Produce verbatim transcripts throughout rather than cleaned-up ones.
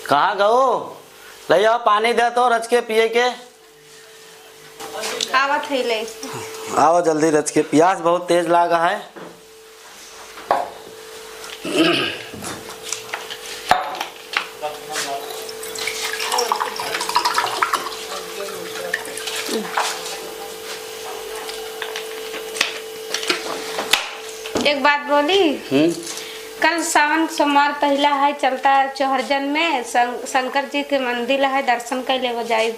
कहाँ गओ? लइ आवा पानी दे तो रच के पिए के। आवत है ले। आवा जल्दी रच के, पियास बहुत तेज लागा है। एक बात बोली? हम्म। कल सावन सोमवार पहिला है, चलता चौहरजन में शं-, शंकर जी के मंदिर है, दर्शन कर लेवा जाई।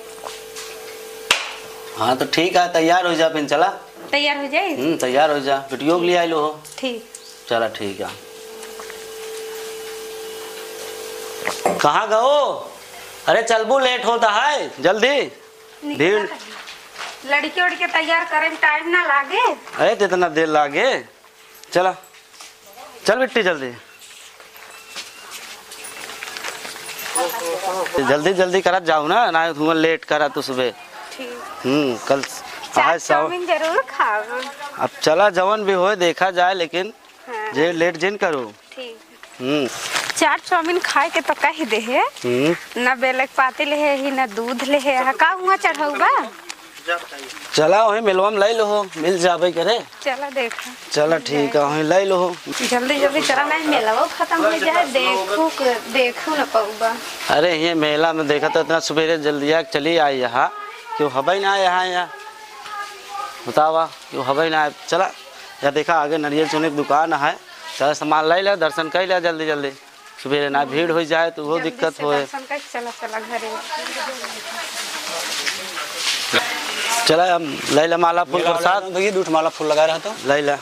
हाँ तो ठीक है, तैयार हो जा फिर, चला। तैयार हो जाई? हम्म, तैयार हो जा, बिटियो के लिए आइलो हो। ठीक। चला ठीक है। कहाँ गओ? अरे चलबू, लेट होता है, जल्दी। निकला भीड़। लड़के उड़के तैयार करे में टाइम ना लागे। अरे तो इतना देर लागे? चला, चल बिट्टी जल्दी। जल्दी जल्दी करत जाओ ना, ना हुआ लेट करा तू सुबह। ठीक। हम्म, कल चाट आज साव- चाउमीन जरूर खाब। अब चला, जवन भी होए देखा जाए, लेकिन हाँ। जे लेट जिन करो। ठीक। हम्म। चाट चाउमीन खाए के तो कह दे है। हम्म। ना बेलक पाती ले है ही, ना दूध ले है। हाँ, का हुआ चढ़ौबा? चला, वही मेलवा में लइ लो हो, मिल जाबे करे। चला देखा। चला ठीक है, वही लइ लो हो। जल्दी जल्दी चला, नहीं मेलवा खत्म हो जाए, देखू के, देखू न पउबा। अरे ये मेला में देखा तो इतना सुबेरे जल्दिया चली आई यहाँ, क्यों हबे ना यहाँ, यहाँ बतावा, क्यों हबे ना। चला, या देखा आगे नरियल चूने की दुकान है, चला सामान लइ ले, दर्शन कर ले जल्दी जल्दी। सुबेरे ना भीड़ होइ जाए तो वो जल्दी दिक्कत से होए। दर्शन कर, चला, चला घरे। चला, हम लइ ला माला फूल मेला वाला प्रसाद। एकदम भैया, दूठ माला फूल लगा रहा तो। लइ ला।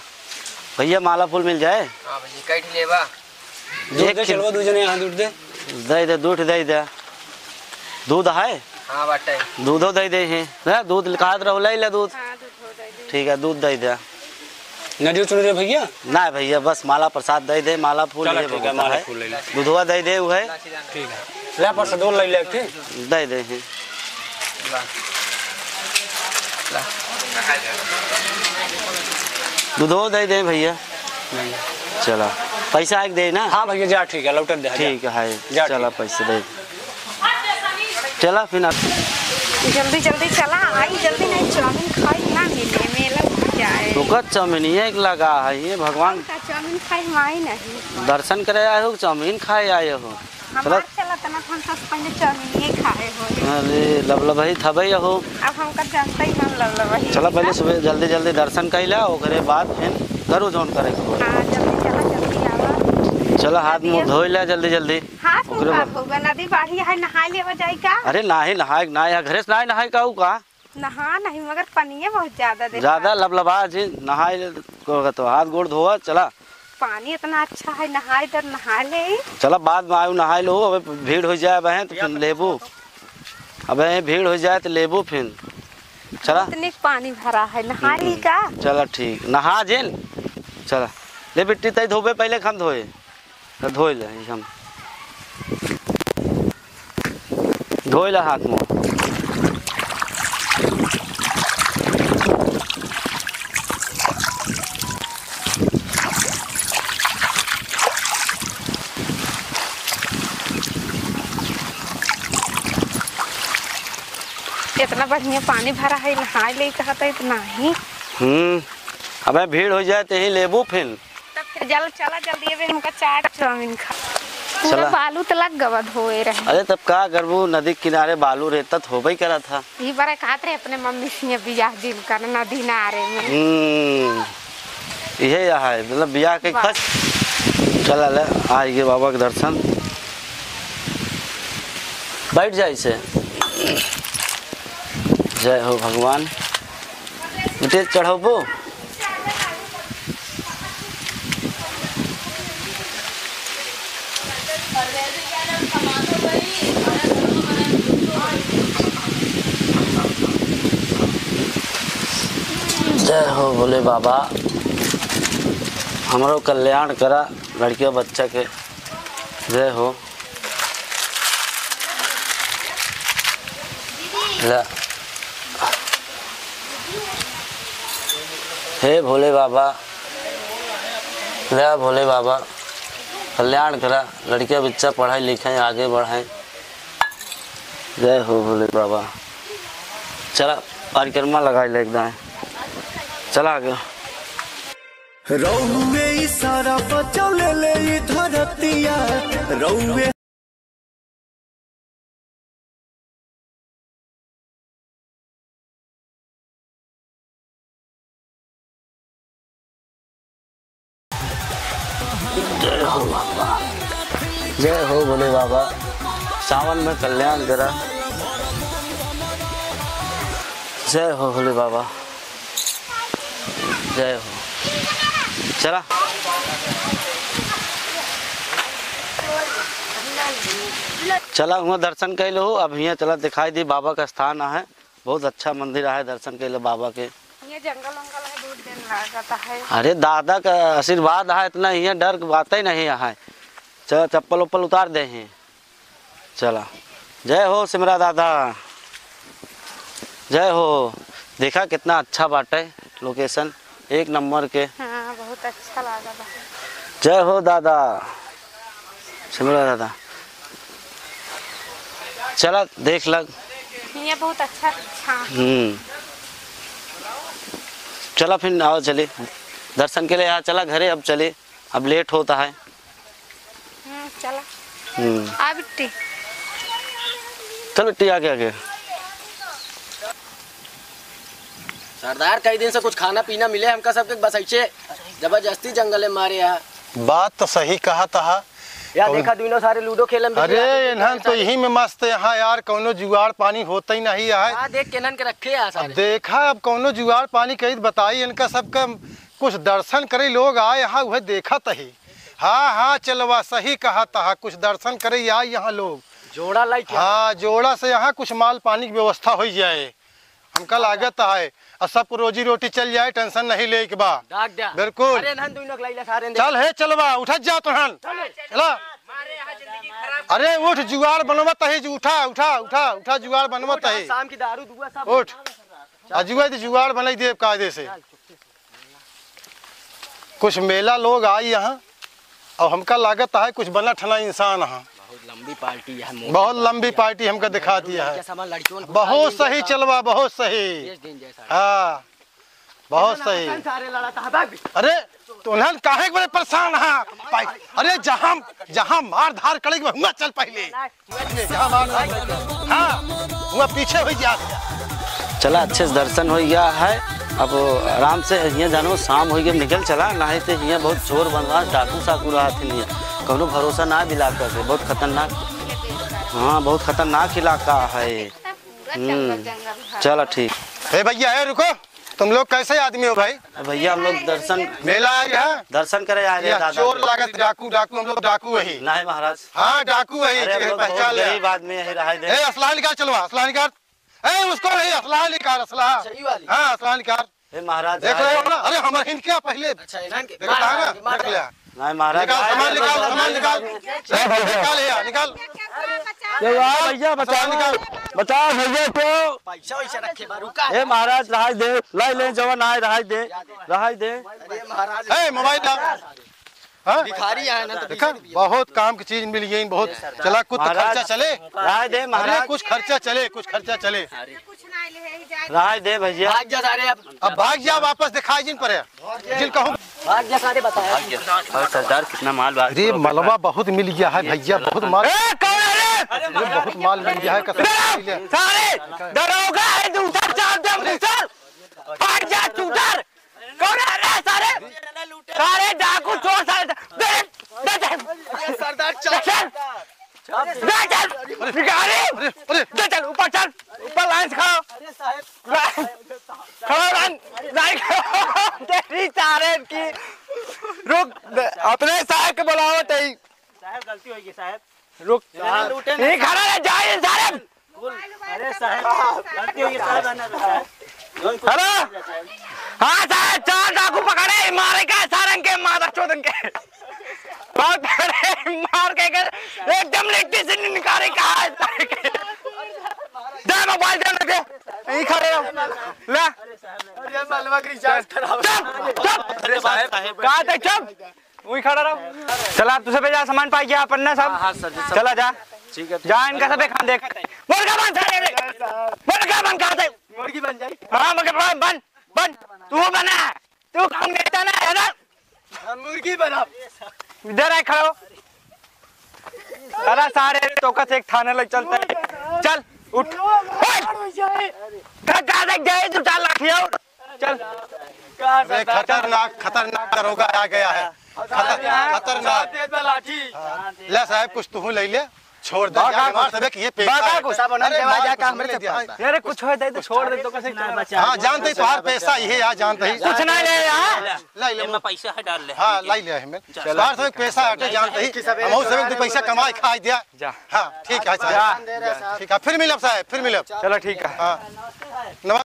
भैया, माला फूल मिल जाए? हाँ भैया, कई ठे लेबा? दूध एक दे, किलो। चलवा, दू जने यहाँ दूध दे। दे दे, दूध दे दे। दूध है? हाँ, बाटे। दूधो दे दे हैं। ना, दूध कहत रहो, लइ ला दूध। हाँ, दूध हो जाए। ठीक है, दूध दे दे। नरियल चुनरी भैया? ना भैया, बस माला प्रसाद दे दे, माला फूल चला ये ठीक है, बहुत माला है। फूल ले ले। दूधवा दे दे, वो है। ठीक है, ले प्रसाद दो ले ले, ठीक? दे दे हैं। दूधवा दे दे भैया। नहीं। चला, पैसा आके दे ना। हाँ भैया, जा ठीक है, लौटत दे, जा। ठीक है, जा चला ठीक है। पैसे दे। चला फिर आप। जल्दी जल्दी चला, आई जल्दी, नहीं चाउमीन खाई ना मिले, मेला में जाए। रुकत चाउमीन ये एक लगा है, ये भगवान। का चाउमीन खाई माई नहीं। दर्शन करे आए हो, चाउमीन खाए आए हो? हमार चला। चलत ना, हम सबसे पहले चाउमीन ये खाए हो। अरे लबलबही थबे हो। अब हमका जानते ही हम लबलबही चला, पहले ना। सुबह जल्दी जल्दी दर्शन कर ला, ओकरे बाद फिर करू जौन करे के होई। हाँ, जल्दी चला, जल्दी आवा। चला, हाथ मुंह धोई ला जल्दी जल्दी। हाथ मुंह ओकरे का बाद। धोबे, नदी बाढ़ी है, नहाए लेवा जाई का? अरे नाही नहाए, ना यहाँ घरे से नाही नहाए का, ऊ का? नहा नहीं, मगर पनिया बहुत ज्यादा देता। ज्यादा लबलबा जी, नहाए ले, को तो हाथ गोड़ धोआ, चला। पानी इतना अच्छा है, नहाए इधर नहा ले। चला, बाद में आयु नहाए लो, अबे भीड़ हो जाए, अबे तो फिर लेबू, अबे भीड़ हो जाए तो लेबू फिर। चला। इतने पानी भरा है, नहा ली हम्म। का? चला ठीक, नहा जेन। चला, ले बिट्टी तई धोबे, पहले हम धोए। तो धोई ले, ई हम। धोई ले हाथ मुंह। इतना बढ़िया पानी भरा है, नहाए ले कहत है, इतना ही। हम्म, अबे भीड़ हो जाए तो ही लेबू फिर। तब फिर जल चला जल्दी, अबे हमका चाट चाउमीन खा। पूरा चला। बालू तो लग गवा धोए रहे। अरे तब का करबू, नदी किनारे बालू रेता तो होबे करा था। ई बारे कहत रहे अपने मम्मी से, बियाह दिन कर नदी नारे में। हम्म, इहे यहाँ है, मतलब बियाह के वाह। खर्च। चला ले, आइगे बाबा के दर्शन। बैठ जाए इसे। जय हो भगवान। उठे चढ़ाबो। जय हो भोले बाबा, हमरो कल्याण करा, लड़कियों बच्चा के। जय हो। ला। हे भोले बाबा, ला भोले बाबा, कल्याण करा, लड़किया बच्चा पढ़ाई लिखाई आगे बढ़ाई, जय हो भोले बाबा। चला, परिक्रमा लगाई ले एकदम। चला आगे। रउवे इशारा पर चले ले ई धरतिया, रउवे। जय हो बाबा, जय हो भोले बाबा, सावन में कल्याण करा। जय हो भोले बाबा, जय हो। चला, चला हुआ दर्शन कइ लो। अब हियाँ चला, दिखाई दी बाबा का स्थान आहे। बहुत अच्छा मंदिर आहे, दर्शन कइ लो बाबा के। ये जंगल वंगल है, बहुत दिन लागत है। अरे दादा का आशीर्वाद आहे, इतना हियाँ डर के बात ही नहीं आहे। चला, चप्पल उप्पल उतार दे हैं। चला, जय हो सिमरा दादा, जय हो। देखा कितना अच्छा बाटे location, एक नंबर के। हाँ, बहुत अच्छा लागत है। जय हो दादा, सिमरा दादा। चला देख लग। ये बहुत अच्छा, अच्छा। हम्म। चला फिर आओ चली, दर्शन के लिए यहाँ चला घरे, अब चली, अब late होता है। हम्म, चला। हम्म। आ बिट्टी। चल बिट्टी, आगे, आगे। सरदार, कई दिन से कुछ खाना पीना मिले हमका सबके, बस ऐसे जबरदस्ती जंगल में मारे यहाँ। बात तो सही कहत हा। या कौन देखा, दुइनो सारे लूडो खेलन अरे, इन्हन तो यही में मस्त है। हाँ यार, कौनो जुगाड़ पानी होता ही नहीं है। हाँ, देख के इन्हन के रखे हैं अब सारे। देखा, अब कौनो जुगाड़ पानी कही बताई इनका सबका, कुछ दर्शन करे लोग आए, हाँ, वह देखत ही। हाँ, हाँ, चलवा, सही कहत हा, कुछ दर्शन करे आए यहाँ लोग। जोड़ा लाई क्या? हाँ, जोड़ा से यहाँ कुछ माल पानी की व्यवस्था हो जाए, हमका लागत है। और सबको रोजी रोटी चल जाए, tension नहीं ले के बा। डाक द्या। बिल्कुल। अरे, नहन दुई नक लाइला सारे ने। चल हे, चलवा, उठत जा तोहन। चले। चला। अरे, उठ, जुगाड़ बनवत है, उठा, उठा, उठा, उठा, जुगाड़ बनवत उठ, है। शाम की दारू दुआ सब। उठ। आ जुआ दे, जुगाड़ बनाई देब कायदे से। कुछ मेला लोग आई यहाँ, और हमका लागत है कुछ बना ठना इंसान है। बहुत लंबी पार्टी है, मोदी बहुत लंबी पार्टी हमका दिखा दिया है। जैसा हमारे लड़कियों को बहुत सही चलवा, बहुत सही। हाँ, बहुत सही। सारे लड़ा था, भाग भी। अरे, तो उन्हन काहे के बड़े परेशान है? पाई-, अरे, जहाँ, जहाँ मार धार करे के हुआ चल पहले। हाँ, हुआ पीछे हो गया। चला, अच्छे से दर्शन हो गया है। अब आराम से हियाँ जानो, शाम हो गया, निकल चला, नहीं तो हियाँ बहुत चोर बनवा, डाकू साकू रहा थे हियाँ। कौनो भरोसा ना इलाका के, बहुत खतरनाक। हाँ, बहुत खतरनाक इलाका है। हम्म, चला ठीक। हे भैया, हे रुको। तुम लोग कैसे आदमी हो भाई? भैया, हम लोग दर्शन मेला आए हैं। दर्शन करे आए रहे यह दादा चोर के। लागत, डाकू, डाकू, हम लोग डाकू वही। नहीं महाराज। हाँ, डाकू वही, अरे, हम लोग बहुत पहचान लिया। गरीब आदमी है, रहाई दे। ए, असला निकाल, चलो, असला निकाल। ए, उसको नहीं, असला निकाल, असला। सही वाली। हाँ, असला निकाल। ए महाराज, देख रहे हो ना? अरे, हमारे इनके पहले अच्छा, इन्हन के देखा है ना? मार, मार, देख लिया। नहीं महाराज, निकाल, सामान निकाल, सामान निकाल। ए, निकाल यार, निकाल। ये वाह भैया, बचाओ। सामान निकाल। बचाओ भैया को। पैसा वैसा रखे बा, रुका। ए महाराज, रहाई दे, लाई ले जवन आए, रहाई दे, रहाई दे। अरे महाराज। ए, मोबाइल ला। हाँ? भिखारी आए ना तो देखा, बहुत काम की चीज मिल गई, बहुत। चला, कुछ तो महाराज, खर्चा चले। रहाई दे अरे, महाराज। कुछ खर्चा चले, कुछ खर्चा चले। रहाई दे भैया। भाग जा सारे अब। अब भाग जा, वापस दिखाई जिन पर है। जिन कहूँ। भाग जा सारे, बताया। भाग जा। और सरदार कितना माल भाग अरे, मलबा बहुत मिल गया है भैया, बहुत माल। ए, कौन है रे? अरे, बहुत माल मिल गया है, कसम से। सारे दरोगा है, दूसर चाप दे, दूसर। भाग जा, चूतर। कौन है रे सारे? सारे डाकू चोर सारे। दे, दे, दे। सरदार चल। दे, चल। दे, चल। भिखारी। अरे, अरे। दे, चल, ऊपर चल। ऊपर लाइन से खड़ा। खड़ा लाइन, लाइन खड़ा। तेरी सारे की। रुक, दे, अपने साहब के बुलाओ तई। साहब, गलती हो गई, साहब। रुक। इन्हें लूटे नहीं। नहीं खड़ा रह, जाए सारे। अरे साहब, गलती हो गई, साहब, आना था, साहब। हेलो। हाँ साहब, चार डाकू पकड़े, मारे का सारन के, माता चोदन के। पकड़े, मार के कर, एकदम लिट्टी से निकाले कहा है सारे के। दे मोबाइल, दे, दे। यहीं खड़े रहो। ले। अरे मलबा की रिचार्ज खराब। चुप, चुप। अरे साहब, कहाँ थे? चुप। वहीं खड़ा रहो। चला, आप तुझे भेजा, सामान पाई गया अपन ना सब। हाँ, हाँ, सर जी, सब। चला जा। ठीक है। जा इनका सबे खान देख। मुर्गा बन सारे रे। मुर्गा बन कहाँ से? मुर्गी बन जाई। हाँ, मगर बन, बन, बन। तू बना। तू काम देता ना, है ना? हम मुर्गी बनाब। इधर आए खड़ो। अरे सारे तो कस एक थाने लग चलता है। चल, उठ। उठ। धक्का देख जाए तू, चल लाठी और। चल। अरे खतरनाक, खतरनाक दरोगा आ गया है। खतर-, खतरनाक। लाठी। ले साहब, कुछ तू ले ले। छोड़ दे, बागा यार, कुछ। मार देबे कि ये पैसा बागा है। कुछ। अरे, मार जा, कुछ, हमरे ले दिया। अरे, कुछ हो जाए तो छोड़ दे, तो कैसे चला बचा? हाँ, जानते ही तोहार पैसा ही है यार, जानते ही। कुछ ना ले यार। ले, ले, एमे पैसा है, डाल ले। हाँ, ले ले हमें। चल। तोहार से पैसा हटे, जानते ही। हम से दो पैसा कमाए, खाए दिया। जा। हाँ, ठीक है, जा। ठीक है, फिर मिलब साहब, फिर मिलब। चलो, ठीक है। हाँ।